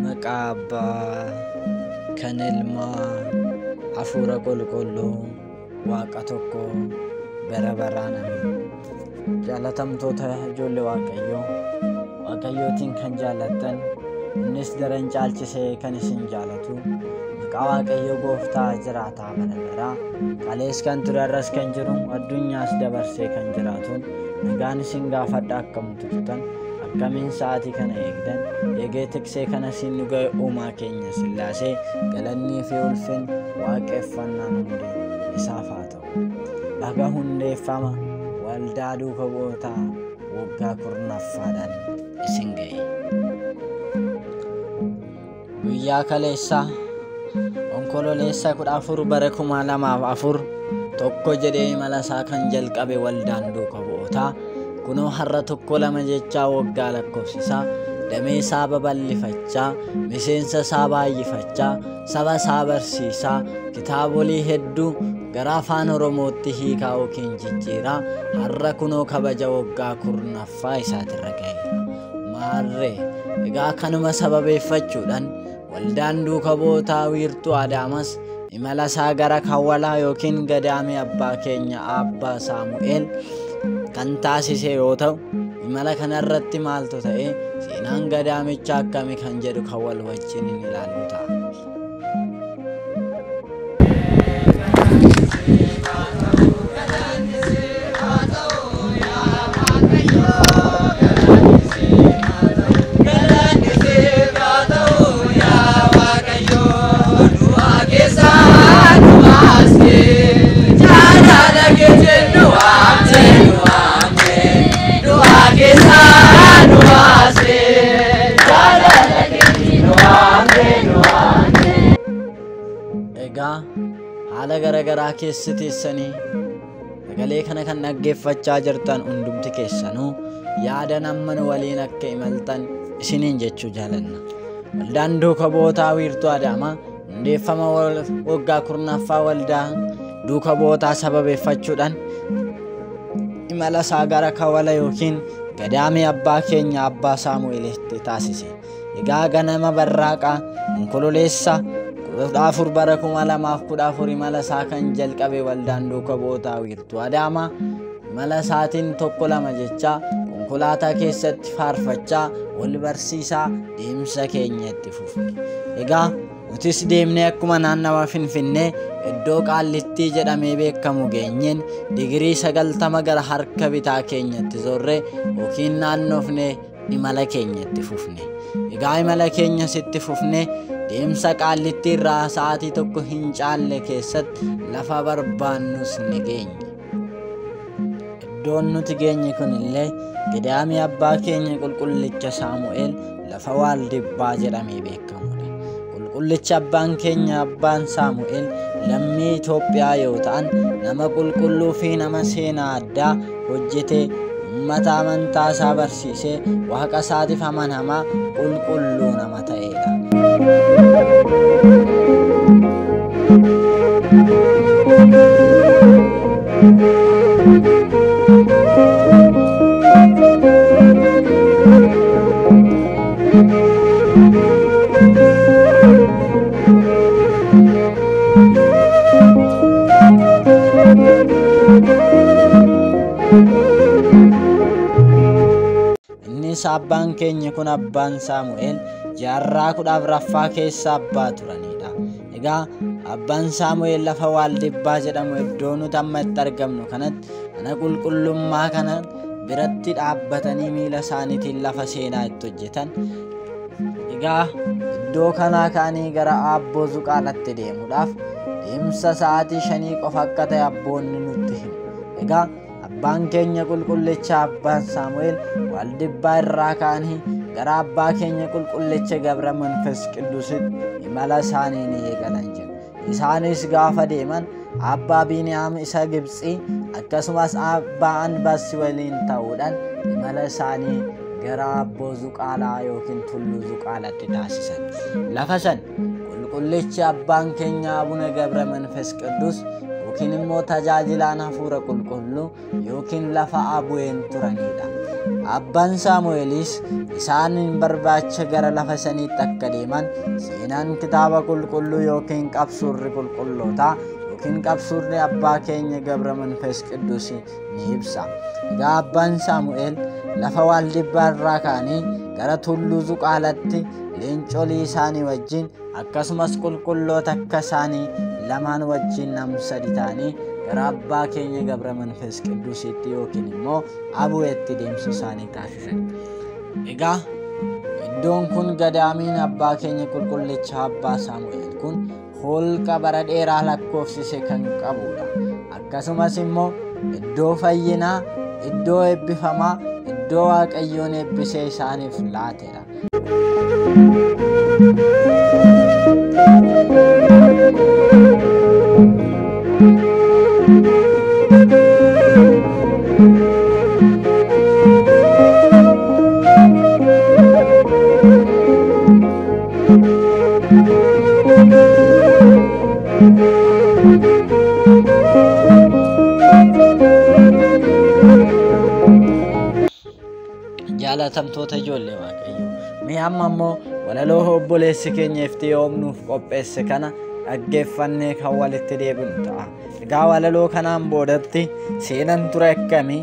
Maqaa Abbaa kan Ilmaa Hafuura Qulqulluu Waaqa tokko bara baraan ameen. Jaalatamtoota ijoollee Waaqayyoo, Waaqayyootiin kan jaallattan, innis daran caalchisee kan isin jaalatu, maqaa Waaqayyoo Gooftaa jiraataa bara baraa, kalees kan ture har'as kan jiru, addunyaas dabarsee kan jiraatuun nagaan isin gaafadha. Akkam turtan? Akkamiin sa'aatii kana eegdan? Eegee tiksee kana siin nu ga'e uumaa keenya Sillaasee galannii fi ulfin waaqeffannaan hundi isaaf haa ta'u. Baga hundeeffama waldaa duuka bu'ootaa waggaa 10ffaadhaan isin ga'e. Guyyaa kaleessaa Onkololeessa 14 bara 2004 tokko jedhee imala isaa kan jalqabe waldaan duuka bu'ootaa kunoo har'a tokko lama jechaa waggaa lakkoofsisaa, damee isaa babal'ifachaa, miseensa isaa baay'ifachaa, saba isaa barsiisaa, kitaabolee hedduu gara afaan Oromootti hiikaa yookiin jijjiiraa har'a kunoo kabaja waggaa 10ffaa isaatirra ga'eera. Maarree egaa kanuma sababeeffachuudhaan waldaan duuka bu'ootaa wiirtuu Adaamas imala isaa gara Kawwalaa yookiin gadaamii abbaa keenya Abbaa Saamu'eel kan taasise yoo ta'u, imala kanarratti maaltu ta'e, seenaan gadaamichaa akkami kan jedhu kan wal wajjin hin ilaallu ta'a. Egaa haala garaagaraa keessa teessanii sagalee kana kan dhaggeeffachaa jirtan hundumti keessanuu yaada namman waliin akka imaltan isiniin jechuu jaalanna. Waldaan duuka bu'ootaa wiirtuu Adaamaa hundeeffama waggaa 10ffaa waldaa duuka bu'ootaa sababeeffachuudhaan imala isaa gara Kawwala yookiin gadaamii abbaa keenya Abbaa Saamu'eelitti taasise. Egaa ganama barraaqaa Onkololeessa 14 bara 2014 imala isaa kan jalqabe waldaan duuka bu'ootaa wiirtuu Adaamaa imala isaatiin tokko lama jechaa konkolaataa keessatti faarfachaa wal barsiisaa deemsa keenya itti fufne. Egaa nutis deemnee akkuma naannawa Finfinnee iddoo Qaallittii jedhamee beekamu geenyeen digirii 90 gara harka bitaa keenyatti zorree yookiin naannofnee imala keenya itti fufne. Egaa imala keenya sitti fufne deemsa Qaallittii irraa sa'aatii tokko hin caalle keessatti lafa barbaannus ni geenye. Iddoon nuti geenye kunillee gadaamii abbaa keenya qulqullicha Saamu'eel lafa Waaldibbaa jedhamee beekamudha. Qulqullichi abbaan keenya abbaan Saamu'eel lammii Itoophiyaa yoo ta'an, nama qulqulluu fi nama seenaa addaa hojjetee uummata amantaa isaa barsiisee waaqa isaatiif amanamaa qulqulluu nama ta'edha. Innis abbaan keenya kun abbaan Saamu'eel jaarraa 14ffaa keessa abbaa turanidha. Egaa abbaan Saamu'eel lafa Waaldibbaa jedhamu iddoo nuti amma itti argamnu kanatti mana qulqullummaa kana biratti dhaabbatanii miila isaaniitiin lafa seenaa itti hojjetan. Egaa iddoo kanaa ka'anii gara Aabboo Zuqaalaatti deemuudhaaf deemsa sa'aatii 5 qofa akka ta'e abboonni nutti himu. Egaa abbaan keenya qulqullicha abbaan Saamu'eel Waaldibbaa irraa ka'anii gara abbaa keenya qulqullicha Gabra Manfas Qiddusitti imala isaanii ni eegalan jedhu. Isaanis gaafa deeman abbaa Biiniyaam isa Gibxii akkasumas abbaa Anbassi waliin ta'uudhaan imala isaanii gara Aabboo Zuqaalaa yookiin Tulluu Zuqaalaatti taasisan. Lafa san qulqullichi abbaan keenya Abuna Gabra Manfas Qiddus yookiin immoo tajaajilaan hafuura qulqulluu yookiin lafa abu'een turanidha. Abbaan Saamu'eelis isaaniin barbaacha gara lafa saniitti akka deeman seenaan kitaaba qulqulluu yookiin qabsuurri qulqullootaa yookiin qabsuurri abbaa keenya Gabra Manfas Qidduus ni ibsa. Egaa abbaan Saamu'eel lafa Waaldibbaa irraa ka'anii gara Tulluu Zuqaalatti leencolii isaanii wajjin akkasumas qulqulloota akka isaanii lamaan wajjin nam sadi ta'anii gara abbaa keenya Gabra Manfas Qidduusitti yookiin immoo Abu'eetti deemsa isaanii taasisan. Egaa iddoon kun gadaamiin abbaa keenya qulqullicha abbaa Saamu'eel kun holqa bara dheeraa lakkoofsise kan qabudha. Akkasumas immoo iddoo fayyinaa, iddoo eebbifamaa, iddoo Waaqayyoon eebbisee isaaniif laatedha. Jaalatamtoota ijoollee Waaqayyoo, mee amma immoo walaloo obboleessi keenya ifti yoomnuuf qopheesse kana dhaggeeffannee kan walitti deebinu ta'a. Egaa walaloo kanaan boodatti seenan ture akkamii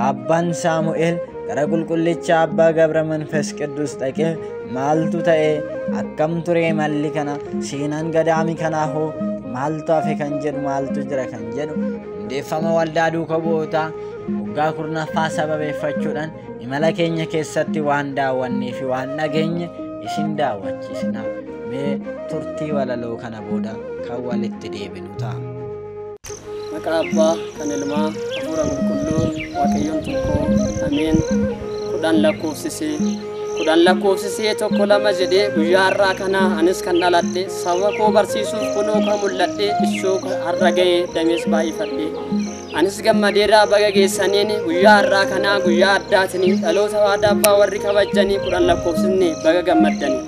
abbaan Saamu'eel gara qulqullicha abbaa Gabra Manfas Qidduus dhaqee maaltu ta'e, akkam ture malli kana, seenaan gadaamii kanaa hoo maaltu hafe kan jedhu, maaltu jira kan jedhu hundeeffama waldaa duuka bu'ootaa waggaa 10ffaa sababeeffachuudhaan imala keenya keessatti waan daawwannee fi waan dhageenye isin daawwachiisna. Mee turtii walaloo kana booda kan walitti deebinu ta'a. Maqaa Abbaa kan Ilmaa Hafuura Qulqulluu Waaqayyoon tokko ameen. 10 lakkoofsisee 10 lakkoofsisee 1 2 jedhee guyyaa har'aa kana anis kan dhaladhe saba koo barsiisuuf kunoo kan mul'adhe ishoo har'a ga'ee damees baay'ifadhe. Anis gammadeeraa baga geessaniin guyyaa har'aa kanaa guyyaa addaatiin dhaloota waadaa abbaa warri kabajanii 10 lakkoofsisne baga gammaddani.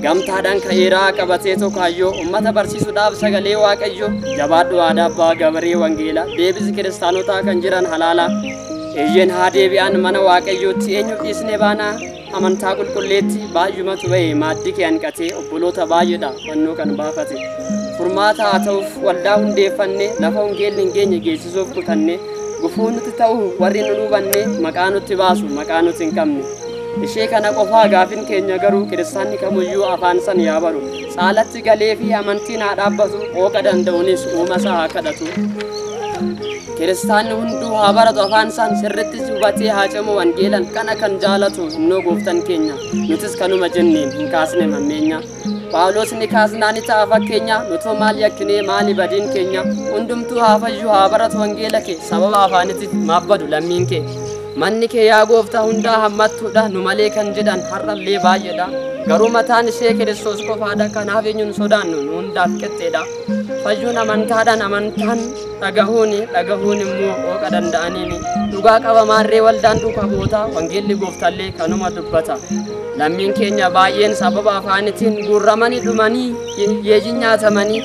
Gamtaadhaan ka'eeraa qabatee tokkaayyoo uummata barsiisuudhaaf sagalee Waaqayyoo jabaadhu waadaa abbaa gabaree wangeelaa deebisi kiristaanotaa kan jiran halaala. Eeyyeen haa deebi'an mana Waaqayyootti eenyuuf dhiisne baanaa amantaa qulqulleetti baay'umatu ba'e maaddii kee hanqatee obboloota baay'eedha fannoo kan baafate. Furmaata haa ta'uuf waldaa hundeeffanne lafa wangeelli hin geenye geessisuuf kutanne gufuu nuti ta'u warri nu hubanne maqaa nutti baasu maqaa nuti hin qabne. Ishee kana qofaa gaafin keenya garuu kiristaanni kamuyyuu afaan san yaa baru. Saalatti galee fi amantiin haa dhaabbatu hooqa danda'uunis uumasaa haa kadhatu. Kiristaanni hunduu haa baratu afaan san sirriitti hubatee haa cimu wangeelan kana kan jaalatu innoo gooftan keenya nutis kanuma jenneen hin kaasne mammeenya. Phaawulos ni kaasnaa ni ta'a fakkeenya nutoo maal yakkinee maali badiin keenya hundumtuu haa fayyu haa baratu wangeela kee sababa afaanitti maaf badu lammiin kee. Manni kee yaa gooftaa hundaa hammattuudha nu malee kan jedhan har'allee baay'eedha. Garuu mataan ishee Kiristoos qofaadha kanaaf eenyuun sodaannu nu hundaaf qixxeedha. Fayyuun amantaadhaan amantaan dhagahuuni dhagahuun immoo hooqa danda'aniini. Dhugaa qabamaarree waldaan duukaa bu'oota wangeelli gooftaallee kanuma dubbata. Lammiin keenya baay'een sababa afaanitiin guurramanii dhumanii yeejiin nyaatamanii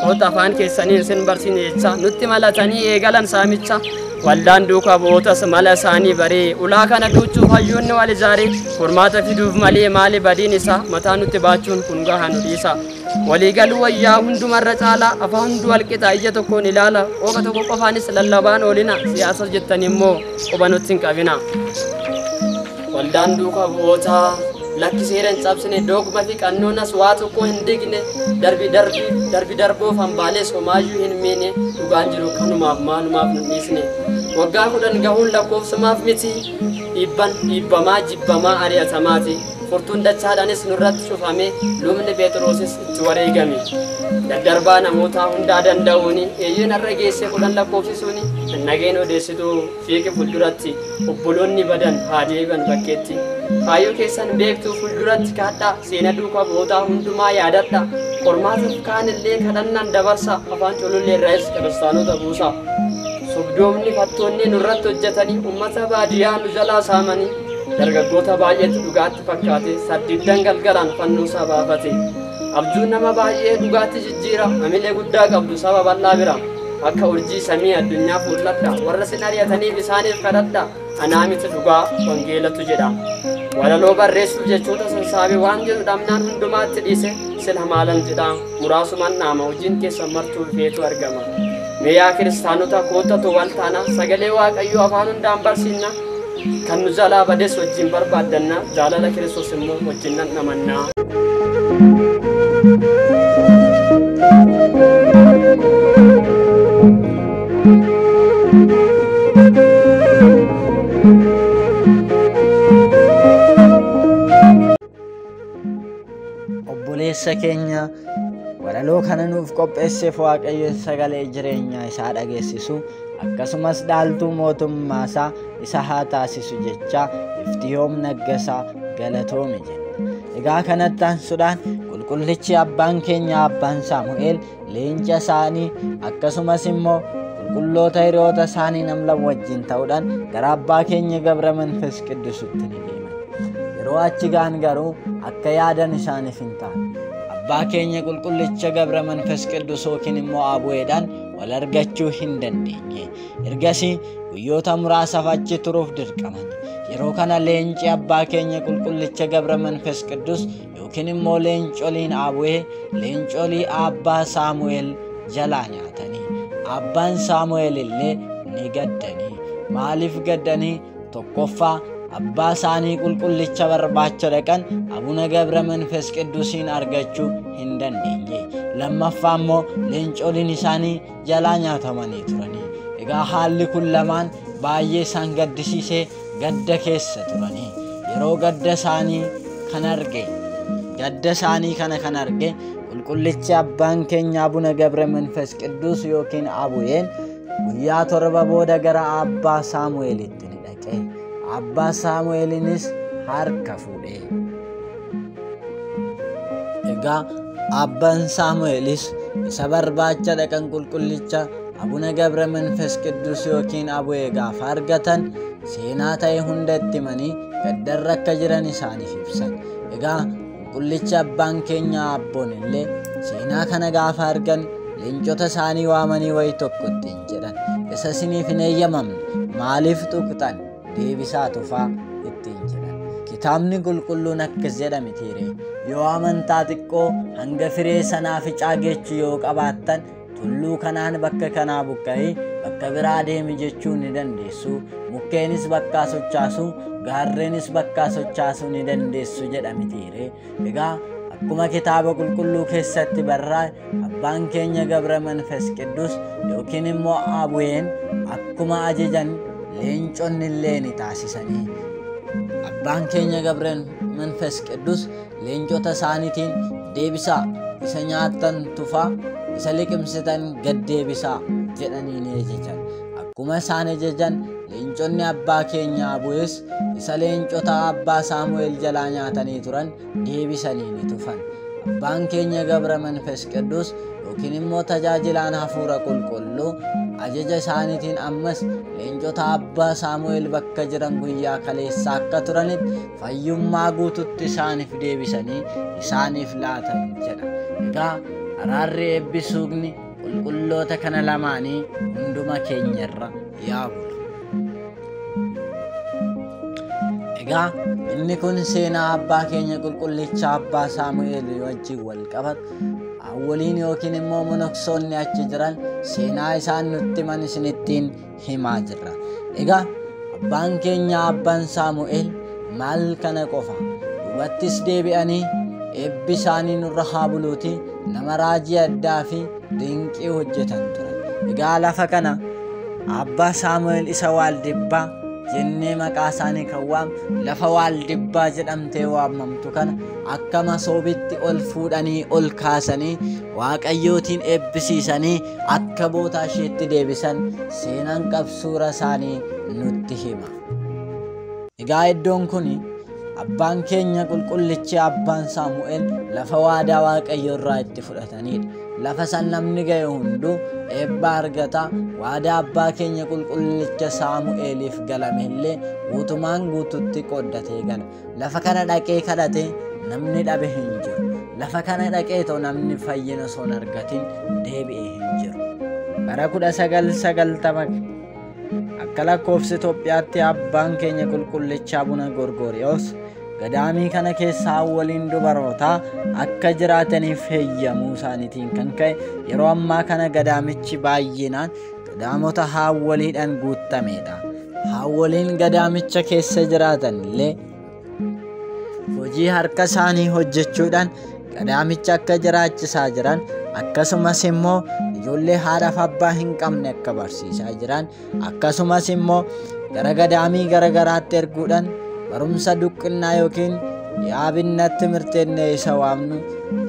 hoota afaan keessaniin sin barsiine jecha nutti malatanii eegalan saamicha. Waldaan duukaa bu'ootas mala isaanii baree ulaa kana duuchuuf hayyoonni wal ijaaree furmaata fiduuf malee maali badiin isaa mataa nutti baachuun kun gahaa nu dhiisa. Waliigaluu wayyaa hundumarra caalaa afaan hunduu walqixa ija tokkoon ilaala qooqa tokko qofaanis lallabaan oolina siyaasa jettan immoo quba nutti hin qabina. Waldaan duukaa bu'ootaa lakki seera hin cabsine dogma fi qannoonas waa tokko hin digne darbi darbi darbi darboof hambaalees homaayyuu hin miine dhugaan jiru kanumaaf maalumaaf nu dhiisne. Waggaa 10 gahuun lakkoofsumaaf miti dhiibban dhiibbamaa jibbamaa ari'atamaati. Furtuun dachaadhaanis nurratti cufame lubni Phexrosis itti wareegame. Daddarbaa namootaa hundaa danda'uuni eeyyeen har'a geesse 10 lakkoofsisuuni nageen odeessituu fiiqi fuulduratti obboloonni badan haa deebi'an bakkeetti. Kaayyoo keessan beektuu fuulduratti kaadhaa seena duukaa bu'ootaa hundumaa yaadadha. Qormaataaf kaanillee kadhannaan dabarsa afaan culullee irraas kiristaanota buusa. Sobdoomni fattoonni nurratti hojjetanii uummata baadiyyaa nu jalaa saamanii dargaggoota baay'eetu dhugaatti fakkaate saddeettan galgalaan fannoosaa baafate. Abjuu nama baay'ee dhugaatti jijjiira hamilee guddaa qabdu saba bal'aa bira. Akka urjii samii addunyaa fuulladha warra sin ari'ataniif isaaniif kadhadha. Anaa miti dhugaa wangeelatu jedha. Walaloo barreessuuf jechoota sassaabee waan jedhu dhabnaan hundumaatti dhiise sila maalan jedha. Muraasumaan dhaama hojiin keessan martuu feetu argama. Mee yaa kiristaanota koottatu wal taana sagalee Waaqayyoo afaan hundaan barsiinna. Kan nu jalaa bades wajjin barbaaddanna jaalala Kiristoos immoo wajjin dhandhamanna. Obboleessa keenya walaloo kana nuuf qopheesseef Waaqayyo sagalee jireenyaa isaa dhageessisu akkasumas dhaaltuu mootummaa isaa isa haa taasisu jecha Iftiyoom Naggasaa galatoome jenna. Egaa kanatti aansuudhaan qulqullichi abbaan keenya abbaan Saamu'eel leenca isaanii akkasumas immoo qulqulloota hiriyoota isaanii namlan wajjin ta'uudhaan gara abbaa keenya Gabra Manfas Qiddusitti ni deeman. Yeroo achi ga'an garuu akka yaadan isaaniif hin taane. Abbaa keenya qulqullicha Gabra Manfas Qiddus yookiin immoo Abu'eedhaan wal argachuu hin dandeenye. Ergasii guyyoota muraasaaf achi turuuf dirqaman. Yeroo kana leenci abbaa keenya qulqullicha Gabra Manfas Qiddus yookiin immoo leencoliin Abu'ee leencolii abbaa Saamu'eel jalaa nyaatanii. Abbaan Saamu'eel illee ni gaddanii. Maaliif gaddanii? Tokkoffaa abbaa isaanii qulqullicha barbaacha dhaqan Abuna Gabra Manfas Qiddusiin argachuu hin dandeenye. Lammaffaa immoo leencoliin isaanii jalaa nyaatamanii turanii. Egaa haalli kun lamaan baay'ee isaan gaddisiisee gadda keessa turanii. Yeroo gadda isaanii kan arge gadda isaanii kana kan arge qulqullichi abbaan keenya Abuna Gabra Manfas Qiddus yookiin Abu'een guyyaa 7 booda gara abbaa Saamu'eelitti ni dhaqe. Abbaa Saamu'eelinis harka fuudhe. Egaa abbaan Saamu'eelis isa barbaacha dhaqan qulqullicha Abuna Gabra Manfas Qiddus yookiin Abu'ee gaafa argatan seenaa ta'e hunda itti himanii gaddarra akka jiran isaaniif ibsan. Egaa qulqullichi abbaan keenya abboon illee seenaa kana gaafa argan leencota isaanii waamanii wayii tokko ittiin jedhan. Isa isiniif hin eeyyamamne maaliif tuqxan? Deebisaa tufaa ittiin jedhan. Kitaabni qulqulluun akkas jedha mitiire. Yoo amantaa xiqqoo hanga firee sanaa ficaa geechu yoo qabaattan tulluu kanaan bakka kanaa buqqa'ee bakka biraa deemi jechuu ni dandeessu. Mukkeenis bakkaa sochaasuu, gaarreenis bakkaa sochaasuu ni dandeessu jedha mitiire. Egaa akkuma kitaaba qulqulluu keessatti barraa'e abbaan keenya Gabra Manfas Qiddus yookiin immoo Abu'een akkuma ajajan leenconni illee ni taasisanii. Abbaan keenya Gabra Manfas Qiddus leencota isaaniitiin deebisaa, isa nyaattan tufaa, isa liqimsitan gad deebisaa jedhanii ni ajajan. Akkuma isaan ajajan leenconni abbaa keenya Abu'ees isa leencota abbaa Saamu'eel jalaa nyaatanii turan deebisanii ni tufan. Abbaan keenya Gabra Manfas Qiddus yookiin immoo tajaajilaan hafuura qulqulluu ajaja isaaniitiin ammas leencota abbaa Saamu'eel bakka jiran guyyaa kaleessaa akka turanitti fayyummaa guututti isaaniif deebisanii isaaniif laatan jedha. Egaa araarri eebbisuugni qulqulloota kana lamaanii hunduma keenyarra yaa bulu. Egaa inni kun seenaa abbaa keenya qulqullicha abbaa Saamu'eel wajjin wal qabatu. Awwaliin yookiin immoo monoksoonni achi jiran seenaa isaan nutti himan isinittiin himaa jirra. Egaa abbaan keenya abbaan Saamu'eel maal kana qofa dubattis deebi'anii eebbi isaanii nurra haa buluuti nama raajii addaa fi dinqii hojjetan turan. Egaa lafa kana abbaa Saamu'eel isa Waaldibbaa jennee maqaa isaanii kan waamnu lafa Waaldibbaa jedhamtee waamamtu kana akka masoobitti ol fuudhanii ol kaasanii Waaqayyootiin eebbisiisanii akka bootaa isheetti deebisan seenaan qabsuura isaanii nutti hima. Egaa iddoon kun abbaan keenya qulqullichi abbaan Saamu'eel lafa waadaa Waaqayyoo irraa itti fudhatanidha. Lafa san namni ga'e hunduu eebba argata. Waadaa abbaa keenya qulqullicha Saamu'eeliif galame illee guutumaan guututti qooddatee gala. Lafa kana dhaqee kadhate namni dhabe hin jiru. Lafa kana dhaqee too namni fayyina osoo hin argatin deebi'ee hin jiru. Bara 1990 Akka lakkoofsa Itoophiyaatti abbaan keenya qulqullicha Abuna Gorgoriyoos gadaamii kana keessa haawwoliin dubarootaa akka jiraataniif heeyyamuu isaaniitiin kan ka'e yeroo ammaa kana gadaamichi baay'inaan gadaamota haawwoliidhaan guutamedha. Haawwoliin gadaamicha keessa jiraatan illee hojii harka isaanii hojjechuudhaan gadaamicha akka jiraachisaa jiran, akkasumas immoo ijoollee haadhaaf abbaa hin qabne akka barsiisaa jiran, akkasumas immoo gara gadaamii gara garaatti erguudhaan barumsa duqqinnaa yookiin yaabinnatti mirteennee isa waamnu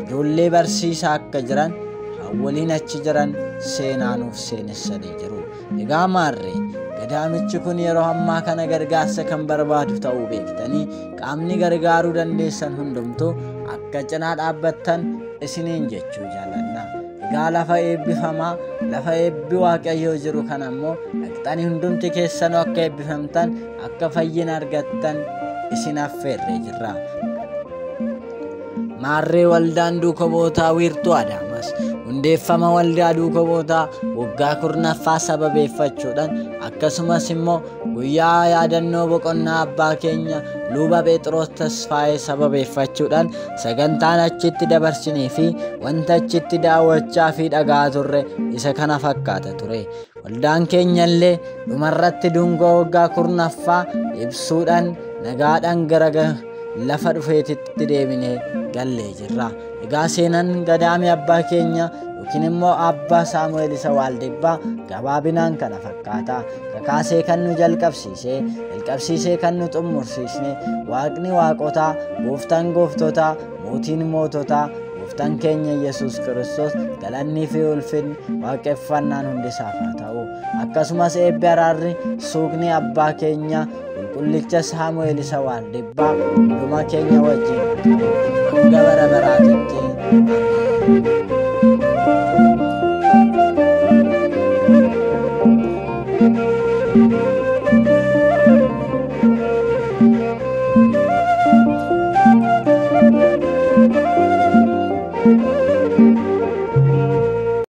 ijoollee barsiisaa akka jiran haawwoliin achi jiran seenaa nuuf seenessanii jiru. Egaa maarree gadaamichi kun yeroo ammaa kana gargaarsa kan barbaadu ta'uu beektanii qaamni gargaaruu dandeessan hundumtuu akka cinaa dhaabbattan isiniin jechuu jaalanna. Egaa lafa eebbifamaa, lafa eebbi Waaqayyoo jiru kana immoo dhaqxanii hundumti keessanuu akka eebbifamtan, akka fayyina argattan isin affeerree jirra. Maarree waldaan duuka bu'ootaa wiirtuu Adaamas hundeeffama waldaa duuka bu'ootaa waggaa 10ffaa sababeeffachuudhaan, akkasumas immoo guyyaa yaadannoo boqonnaa abbaa keenya Luba Phexros Tasfaayee sababeeffachuudhaan sagantaan achitti dabarsinee fi wanta achitti daawwachaa fi dhagaa turre isa kana fakkaata ture. Waldaan keenya illee dhumarratti dungoo waggaa 10ffaa ibsuudhaan nagaadhaan gara lafa dhufeetitti deebinee gallee jirra. Egaa seenaan gadaamii abbaa keenya yookiin immoo abbaa Saamu'eel isa Waaldibbaa gabaabinaan kana fakkaata. Kakaasee kan nu jalqabsiisee, jalqabsiisee kan nu xumursiisne Waaqni waaqotaa, gooftaan gooftotaa, mootiin moototaa, gooftaan keenya Yesuus Kiristoos galannii fi ulfinni waaqeffannaan hundi isaaf haa ta'u. Akkasumas eebbi araarri suuqni abbaa keenya qulqullicha Saamu'eel isa Waaldibbaa hunduma keenya wajjin hanga bara baraatitti. Ameen.